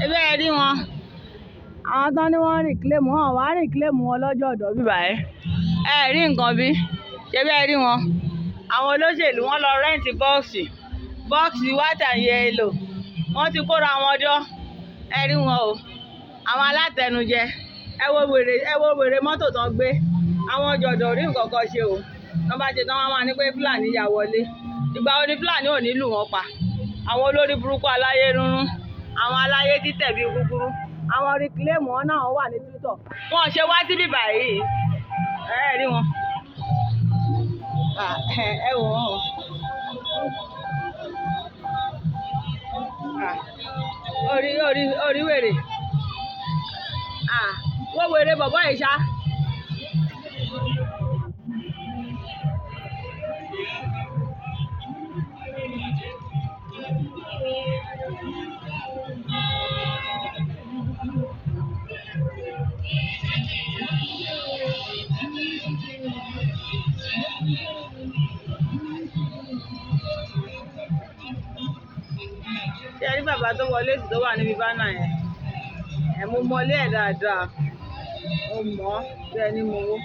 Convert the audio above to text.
Ebe ẹ rí wọn. Àwọn tán ní wọ́n reclaim wọn wá reclaim wọn lọ́jọ́ ọ̀dọ̀ bíbá ẹ. Ẹ rí nǹkan bí? Ṣé bẹ́ẹ̀ rí wọn? Àwọn olóṣèlú wọ́n lọ rent bọ́ọ̀sì. Bọ́ọ̀sì white and yellow. Wọ́n ti kóra wọn jọ. Ẹ rí wọn o. Àwọn alátẹnujẹ. Ẹ wo wèrè mọ́tò tán gbé. Àwọn jọ̀dọ̀ rí nǹkan kan ṣe o. Tán bá ṣe tán wọ́n máa ní pé Fúlàní ya wọlé. Ìgbà wo ni Fúlàní ò ní lù wọ́n pa? Àwọn olórí burúkú aláyé rúnrún. Àwọn aláyé títẹ̀ bíi gúgúrú. Àwọn reclaim wọn náà wà ní Twitter. Wọn ò ṣe wá síbí báyìí. Ẹ rí wọn. Ẹ wò wọ́n o. Orí orí orí wèrè. Wọ́n wèrè bọ̀bọ́ yìí ṣá. Ṣé ẹ rí bàbá tó wọlé sí tó wà níbi bánà yẹn? Ẹ̀ mo mọlé ẹ̀ dáadáa. Mo mọ̀ ọ́ bí ẹni mowó.